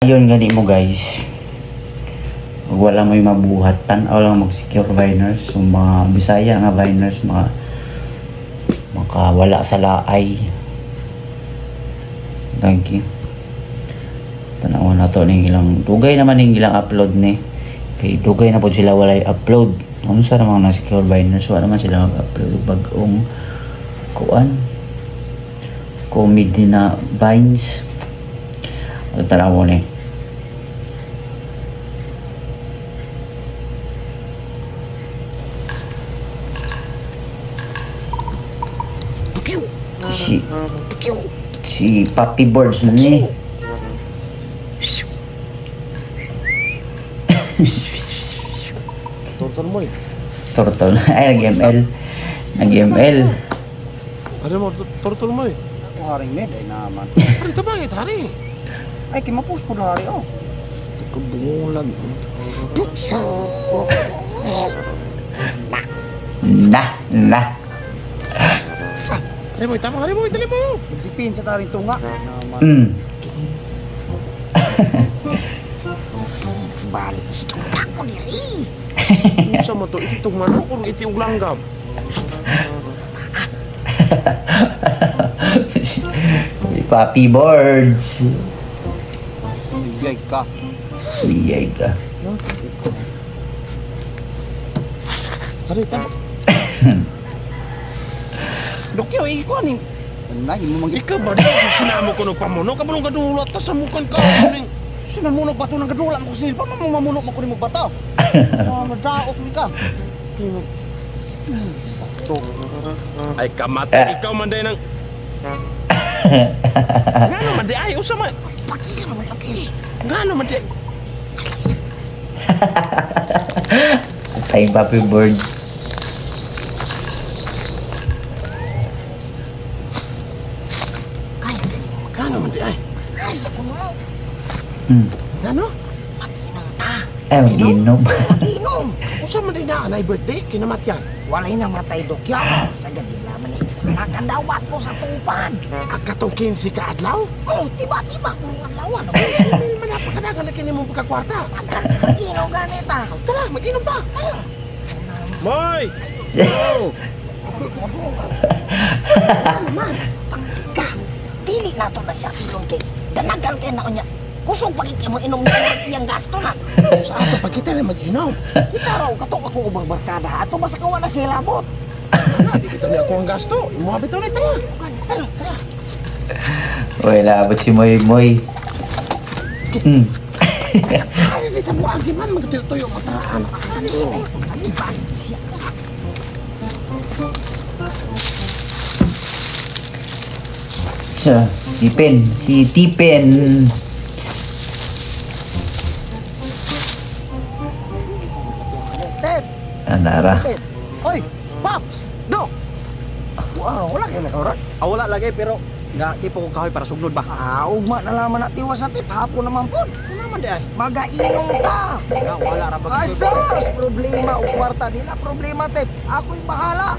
Yun gani mo, guys. Wala mo'y mabuhat, tanaw lang mag-secure viners. So, mga Bisaya nga viners, mga makawala sa laay. Thank you. Tanaw na to ning ilang dugay naman ning ilang upload ni. Kay dugay na po sila walay upload. Unsa namang na secure viners, wala naman sila mag-upload og bag-ong kuan comedy na vines. Tanaw ni. Si Papi Boards na ni. Turtle mo eh. Turtle. Ay, nag-ML. Nag-ML. Ano mo, turtle mo eh. Ako haring med ay naman. Hari ito bangit, hari. Ay kimapus po na hari oh. Kabungulan. Na, na. Hari mo, tama, hari mo, dali mo. Dipin sa taring tunga. Naman. Balik siya. Ako diri. Unsa man to, itong manok or iti og langgam. Si Papi Boards. Bigay ka. Bigay ka. Hari, tama. Dokyo iko ni. Nay mo mangi. Ikaw ba, di ba sinamo ko ng pamuno? Kabulong ka dulat, tas samukan ka. Sinamuno bato ng gadula mo silpa mo mamuno mo kunin mo bato. Oh, madaot mi ka. Bato. Ay, kamatay, ikaw man day ng... Nga naman di ay, usa man. Paki naman laki. Nga naman di. Atay Papi Boards. Ay, Nga naman di ay. ay sa kuno. Nga no? Matinang ta. Ay, mag-inom. Inom. Usa man di na, anay birthday, kinamatyan. Walay na matay dokyo. Sa gabi laman ni nakadawat ko sa tupad. Akatong 15 ka adlaw. Oh, tiba-tiba ko ning adlaw. May manapakadagan na kini mong pagkakwarta. Mag-inom ganita. Tara, mag-inom ta. Moy! Naman, ka. Dili na to na siya ilong kay danagan kay na unya. Kusog pagit mo inom niya iyang gasto na. Sa ato pa kita na mag-inom. Kita raw kato ako ubang barkada. Ato ba sa kawa na sila bot? Ano, di kita niya ako ang gasto. Imo bitaw na tara. Tara, tara. Uy, labot si Moy Moy. Ay, di ka mo agi man magtuyo-tuyo mo tara anak. Ano? Ano ba siya? So, Tipin. Si Tipin. Tep, Anara. tep. Oy, Paps, do. Wow, wala kayo nakaurat. Ah, wala lagi pero nga tipo ko kahoy para sugnod ba. Ah, ugma na laman na tiwas na tip. Hapon naman po. Ano naman di ay? Magainom ka. Nga wala ra ba. Asas, problema o kwarta di na problema tip. Ako'y bahala.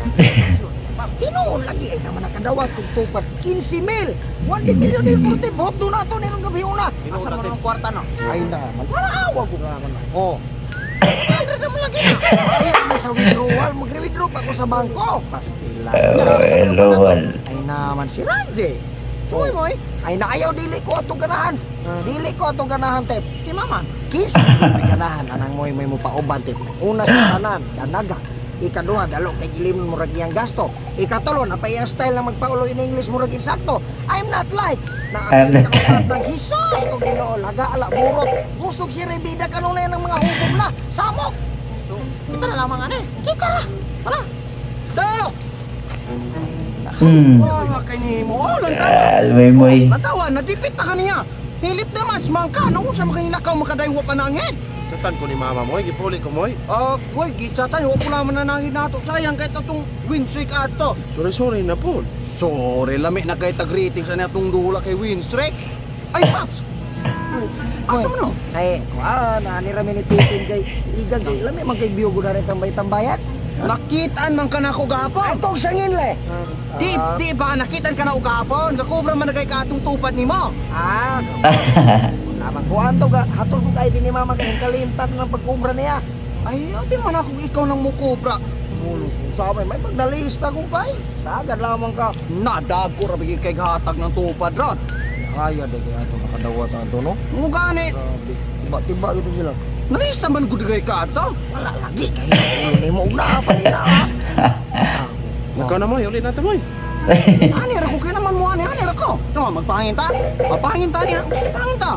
Tinuon lagi ay naman nakadawat kung tupad 15 mil. 1 million din po tip. Hot na to nirong gabi una. Tinuod Asa na, man tip. ang kwarta no? Ay naman. Wala ko naman na. Oh. Ay, naman lagi na. Ay, mo sa withdrawal, magre-withdraw pa ako sa bangko. Pastila. Oh, lol. Ay naman si Ramsey. Suy mo eh. Ay naayaw dili ko atong ganahan. Dili ko atong ganahan tep. Ti mama. Kiss. May ganahan anang moy may mo pauban tep. Una sa tanan, danaga. Ikaduha, dalo kay gilim murag iyang gasto. Ikatulo, napay iyang style na magpaulo in English murag insakto. I'm not like. Na I'm not like. Nang hisos ko Ginoo, laga ala burot. Gustog si Rebida kanunay ng mga hubog na. Samok. So, kita na lamang ane. Kita ra. Wala. Do! Wala kay nimo. Oh, lantawa. Ah, Moy Moy. Lantawa, nadipit na kaniya. Hilip naman mangka no sa makinakaw makadaywa pa nangin. Satan ko ni mama mo, gipuli ko moy. Ah, goy gitsatan wa ko naman na nangin nato. Sayang kay tatong win streak ato. Sorry, sorry na po. Sorry, lami na kay tag greetings ani atong dula kay win streak. Ay, Paps. Uy, Asa mo no? Ay, kuan, ani ra mi ni Titin kay igang kay lami man kay biyugo na rin tambay-tambayan. Nakitaan man ka nako gahapon. Ay, kog sangin le. Di, di ba nakitaan ka na og gahapon? Gakobra man na kay katong tupad nimo. Ah, lamang kuan to ga hatol ko kay ni mama kay kalimtan ng pagkubra niya. Ay, abi man ako ikaw nang mukobra. Mulo sa may pagdalista ko kay. Sagad lamang ka. Nadago ra bigi kay gatag ng tupad ron. Ay, ade kaya to nakadawat ato no. Mo gani, Grabe. Tiba-tiba ito sila. nalista man gud kay ka ato. Wala lagi kay ulo nimo una pa nila. Nakaw na mo, ulit natin mo. Ani ra ko kay naman mo ani, ani ra ko. No, magpahangin ta. Magpahangin ta niya. Magpahangin ta.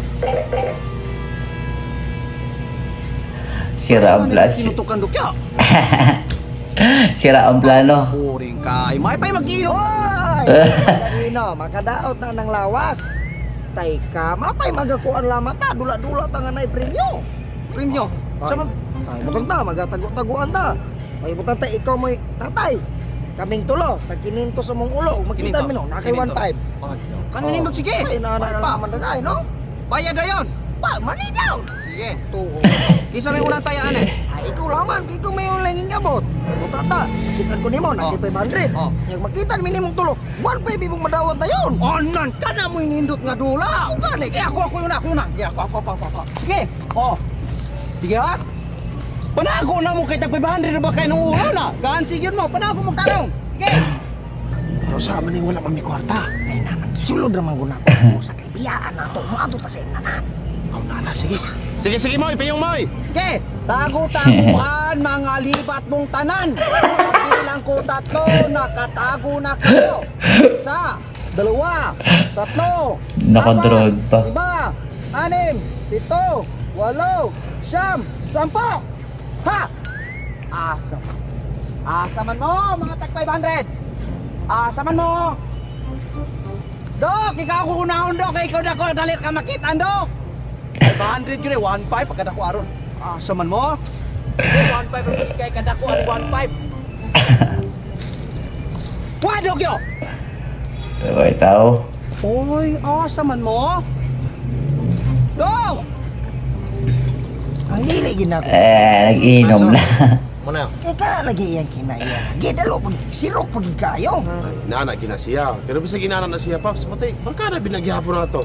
Sira ang plano. Sinutukan dukya. Sira ang plano. Boring kay. May pay mag-inom. Oy! Kanino, makadaot na ng lawas. Tay ka, mapay magakuan lamang ta, dula-dula ta nga nay premyo. Premyo. Sa Sa ay, butang ta, magatago-taguan ta. Ay, butang ta, ikaw mo'y tatay. Kaming tulo, tag kininto sa mong ulo, ug makita mi no, na kay 1.5. Kami nindot sige. Ay, na na Bay pa. na man na no? Bayad dayon. Pa, money down. Sige. Tuo. Kinsa may unang tayaan eh? Ay, ikaw laman, kay ikaw may ulangin abot. Butang ta, makitan ko nimo, na Oh. kay 500. Oh. Yung makita mi nimong tulo, 1.5 imong madawat na yun. Onan ka na mo nindot nga dula. Gani kay ako ako yun ako na. Sige ako ako ako ako. Sige. Oh. Sige ha. Panago na mo kay tag 500 na ba kay nung ulo na? Gaan sige mo, panago mo tarong. Sige. Pero sa amin wala man mi kwarta. Ay naman, gisulod raman ko na ko sa kaibiyaan na to. Maadto ta sa inanan. Aw na na, sige. Sige, sige moy, piyong moy. Sige. Tago-taguan mga libat mong tanan. Bilang ko tatlo, nakatago na kayo. Isa, dalawa, tatlo, Nakadrog apat, pa. lima, anim, pito, walo, siyam, 10. Ha! Asa. Asa man mo, mga tag 500. Asa man mo. Dok, ikaw ako unahon, Dok. Ikaw na ko, dali ka makita, Dok. 500 yun eh, 1.5 pagkadako aron. Asa man mo? 1.5 ang bigay kadako ang 1.5. Wadok yo! Okay, tao. Oy, asa man mo? Dok! Ang dili ginako. Eh, nag-inom na. Muna. Kay kana lagi iyang kinaiya. Gidalo pag sirok pag kayo. Ay, inana gina siya. Pero bisag inana na siya, Paps, matay, barkada binagyapon na to.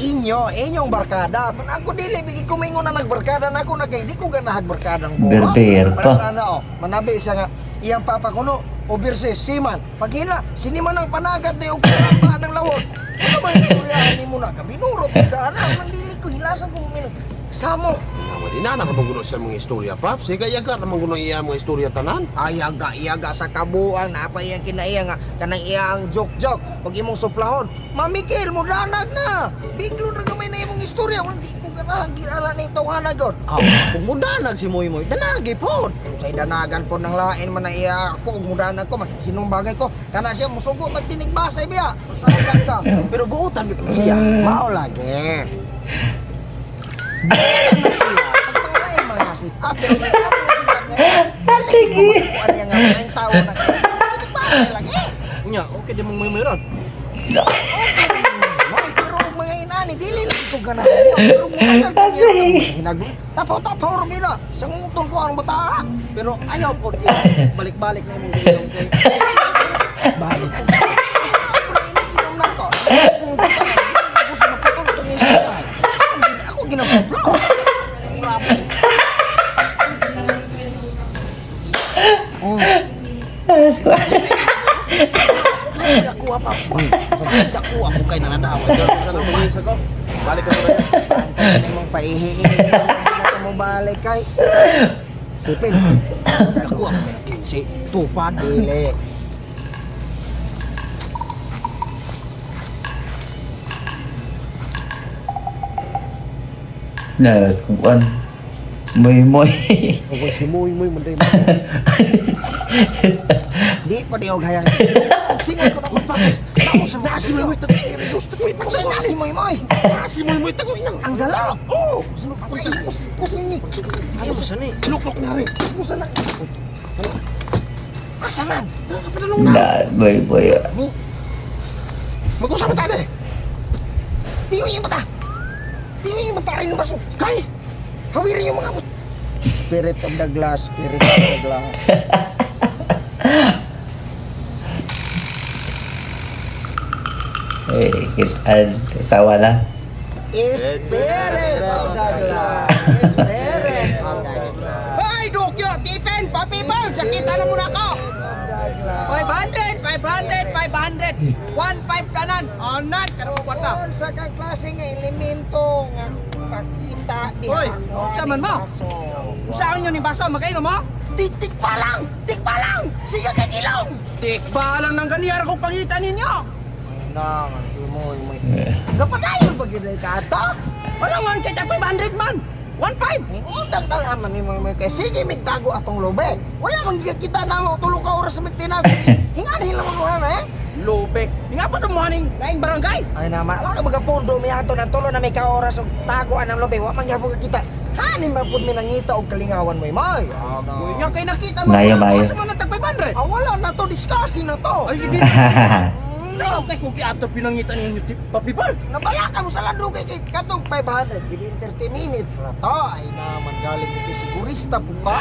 Inyo, inyong barkada. Man ako dili bigi kumingon na nagbarkada na ako na kay di ko ganahag barkada ng buwa. Berber pa. Para sana oh, manabi siya nga iyang papa kuno overseas seaman. Paghila, siniman ang panagat di og pa ng lawon. Ano man istorya nimo na kabinurot ka ana man dili ko hilasan ko minum. Samo. Naman, inana ka magulo sa mga istorya, Paps. Higa-yaga na magulo iya mga istorya tanan. Ay, aga, iaga sa kabuang napa iyang kinaiya nga kanang iya ang joke-joke pag imong suplahon mamikil mo danag na biglo ra gamay na imong istorya wala di ko ganahan ginala ni tawhana gyud. Ah, kung mudanag si Moy Moy, danagi po. Say danagan po ng lain man na iya ako ug mudanag ko man sinong bagay ko kana siya musugo tag tinig basay biya salugan ka Pero buutan mi po siya. Mao lagi. Buutan na siya. Pagpangalain mga sit up pero may tao nga sit up nga. Sige. Ano nga ang tao na. Bagay lagi. Nya, okay di mong Moy Moy ron. May pero og mga inani dili lang ko ganahan niya. Pero mo hinag. Tapaw-tapaw ra mila. Sa ngutong ko ang bata. Pero ayaw po, balik-balik na imong gilong kay. Balik. Inom na ko. Gusto na putol ito ni siya. Ako ginapuplo. Dako pa. Dako ako kay nananawa. Sana mo isa ko. Balik ka sa Antay na mong paihiin. Sa mo balik kay. Tipin. Dako ako kay 15. Tupad. Dili. Na, kuan. Moy moy. Okay, si Moy Moy man day. Di pa di og hayang. Singon ko na ko pa. Ako sa nasi mo. Sa nasi mo moy. Si Moy Moy tago nang. Ang dalaw. Oh. Kusin ni. Ayaw sa ni. Luklok na rin. Kusan na. Asa man? Na, moy moy. Ni. Mag-usap tayo eh. Pingoy yung mata. Pingoy yung mata rin yung baso. Kay. Hawirin yung mga but. Spirit of the glass, spirit of the glass. Eh, kitaan. Tawa na. Spirit of Douglas. Spirit of Douglas. Hoy, Dukyo, Tipen, Papi Bang, sakita na muna ko. 500, 500, 500. 1.5 kanan. Onan, karong kwarta. Kung sa kang klase nga elemento nga pakita diha. Hoy, unsa man mo? Saan nyo ni baso? Magkainom mo? Titik pa lang! Tik pa lang! Sige kay ilong! Tik pa lang ng ganiyar kong pangita ninyo! Ay na, man si Moy Moy. Gapadayon pag gyud ka ato. Wala man kay tag 500 man! 1.5! Ning undang na man ni Moy Moy kay sige migtago atong lobe. Wala man gyud kita namo tulo ka oras migtinago. Hingan lang mo eh. Lobe! Nga pa tumuhaning laing barangay! Ay naman, wala ka pondo mi ato nang tulo na may ka oras og tagoan ang lobe. Wa man gyapon kita. Hanin man pud mi nangita og kalingawan Moy Moy. Uy, nga kay nakita mo Mayo, mayo. Asa man ang tag 500? Ah, wala na to, discussion na to. Ay, hindi. No, kay kung giato pinangita ninyo tip Papi Bal. Nabalaka mo sa landro kay kay katong 500 within 30 minutes ra to. Ay naman galing ito sigurista po ka.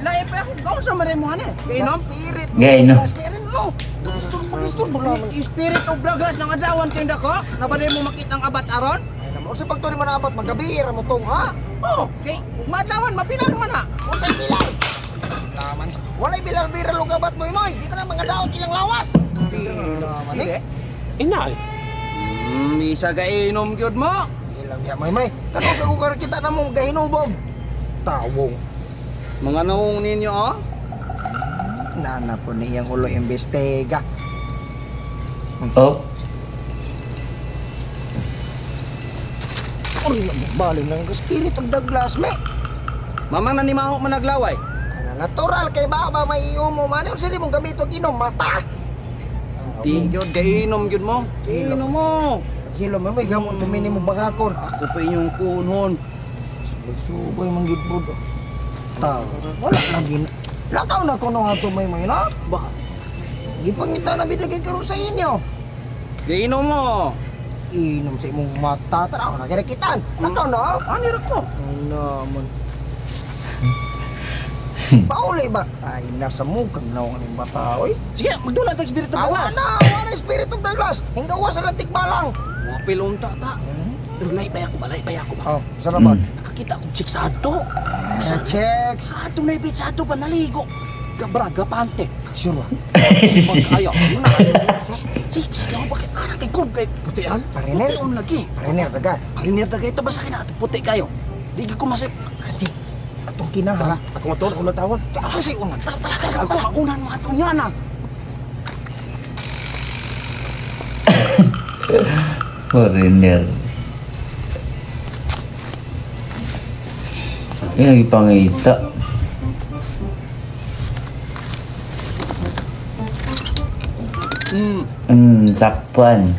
Lae pa ako gaon sa maremuhan eh. Kainom? Spirit. Gainom. Spirit no. Disturbo disturbo naman. Spirit of Douglas ng adlawan kay dako. Nabaday mo makita ang abat aron? Ay naman usa pagturi mo na abot magabi ra mo tong ha. Oh, kay madlawan mapilar man ha. Usay bilar. Laman. Walay bilar-bilar og abat mo imoy. Di ka na mga daot ilang lawas. Di naman eh. Ina eh. Isa ka inom gyud mo. Ilang diya moy moy. Katong sa kukar kita na mong gahinubog. Tawong. Mga naong ninyo oh. Nana po ni iyang ulo imbestiga. Oh. Uy, bali nang spirit of Douglas me. Mamang nanimaho man naglaway. Ana natural kay baba may iumo man unsa mong gamit og inom mata. Di gyud kay inom gyud mo. Inom mo. Hilo mo may gamot mo minimum bagakon. Ako pa inyong kunhon. Suboy man gid bud. Ta, wala lagi. Lakaw na kuno ato may may na. Ba? Gipangita na bidagay karon sa inyo. Kainom mo. Inom sa imong mata tanaw na kirakitan. Lakaw na. Ani ra ko. Ano man. Pauli ba? Ay, nasa mukang naong ang bata, oy. Sige, magdula tag spirit of Awa Douglas. na, awa na spirit of Douglas. Hingga sa lang tikbalang. Wapil unta ta. Pero lahi pa ako ba? Lahi pa ako ba? Oh, sana ba? Nakakita akong chick sa adto. Sa checks. Sa adto na ibit sa adto pa naligo. Gabra gapante. Sure ba? Pagkaya na. Chick, sige ako bakit ara kay kub kay putian? Pariner. Putian lagi. Pariner, daga. Pariner daga ito basta kina ato puti kayo. Di ko masip. Haji, atong kinaha. Ako nga to, ako na tawon. Ako si unan. Tara tara tara. Ako magunan mo ato niya na. Foreigner. Yan ang ipangita. Sakpan.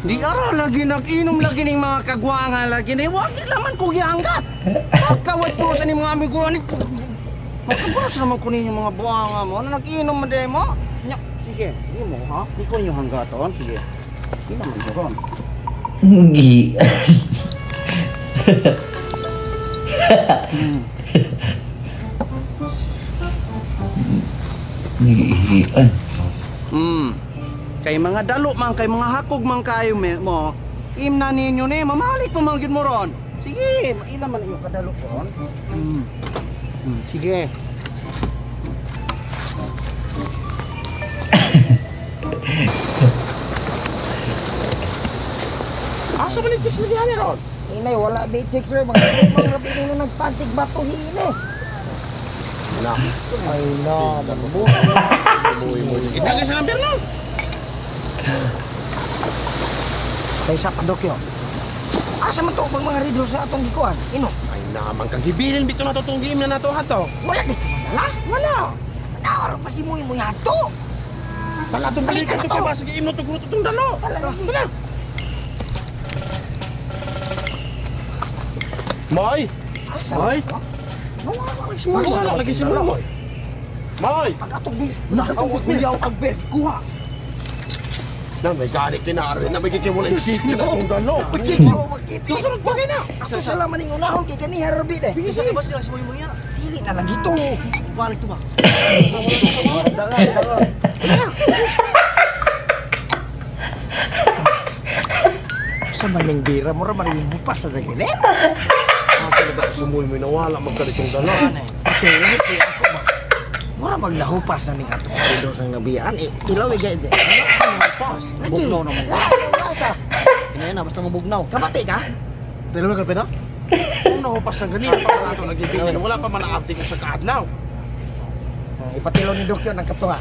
Di ara lagi nag-inom lagi ning mga kagwanga lagi ni wag di laman ko gihanggat. Pagkawat po sa ni mga amigo ani. Makaburos naman ko ninyo mga buwanga mo na nag-inom man mo. Nya, sige, di mo ha. Di ko ninyo hanggaton. Sige. Di naman doon. Gi. Gihian. Kay mga dalo man kay mga hakog man kayo mo. Imna ninyo ni mamalik pa man gyud mo ron. Sige, maila man inyo kadalo ron. Sige. Asa man ni chicks lagi ani ron? Inay, wala bi chicks oy. Mga mga rabi nila nagpantig batuhin eh. Na. Ay na, mabuhay. Moy moy. Itagay sa number no. Kay sa Padokyo. Asa man to ang mga riddle sa atong gikuan? Ino, Ay naman kang gibilin bito na to tong game na nato hato. wala dito manala. Wala. Nawar pa si Muy Muy ato. Tala tong balikan to kay ba sige imno to gruto tong dalo. Tala lagi. Tala. Moy. Asa? Moy. Nawala lagi si Muy. Wala lagi si Moy. Moy. Moy. Pag atong bi. Nakatungkot niyaw ang bed kuha. Na may gani kinari na may gikiwala isip na tong dalo. Pagkiti. Pagkiti. Susunod pa na. Ato sa laman ning unahon kay ganiha rabi de. Sige, ba sila si Muy Muy? Dili na lagi to. Balik to ba? Dangan, dangan. Sa maning bira mo ra man yung bupas sa dagili. Asa na ba si Moy Moy nawala magkalitong dala? Okay, lahi kay ako ba. Mura maglahupas na ning ato korido sang nabiyaan. Eh, ilaw eh gay. Pas. Lagi. Bugnaw naman. Wala. Kinaya na basta mabugnaw. Kabati ka? Dalawa ka pena? Kung nahupas ang ganina pa man ato nagibigyan, wala pa man na-update sa kaadlaw. Oh, ipatilo ni Dokyo ng katunga.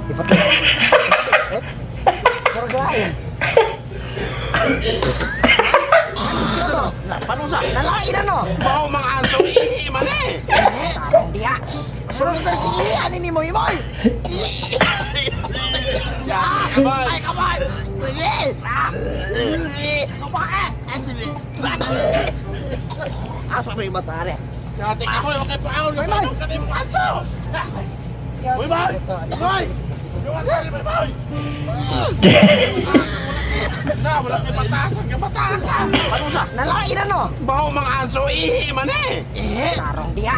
Ipatilo. Ipati, eh. Mura lain. Na, paano sa? Nalain na no. Baho mga anso, ihi man eh. Tarong diha. Sunod sa ihi ani ni Moy Moy. Ya, kamay. Ay, kamay. Asa may mata are? Kati ka mo, huwag kayo paawol. Yung tanong ka mo anso. Moy Moy! Moy! Yung anso, Moy Moy! Na, wala kayo mataasan, kayo mataasan. Paano sa? Nalain na no. Baho mga anso, ihi man eh. Tarong diha.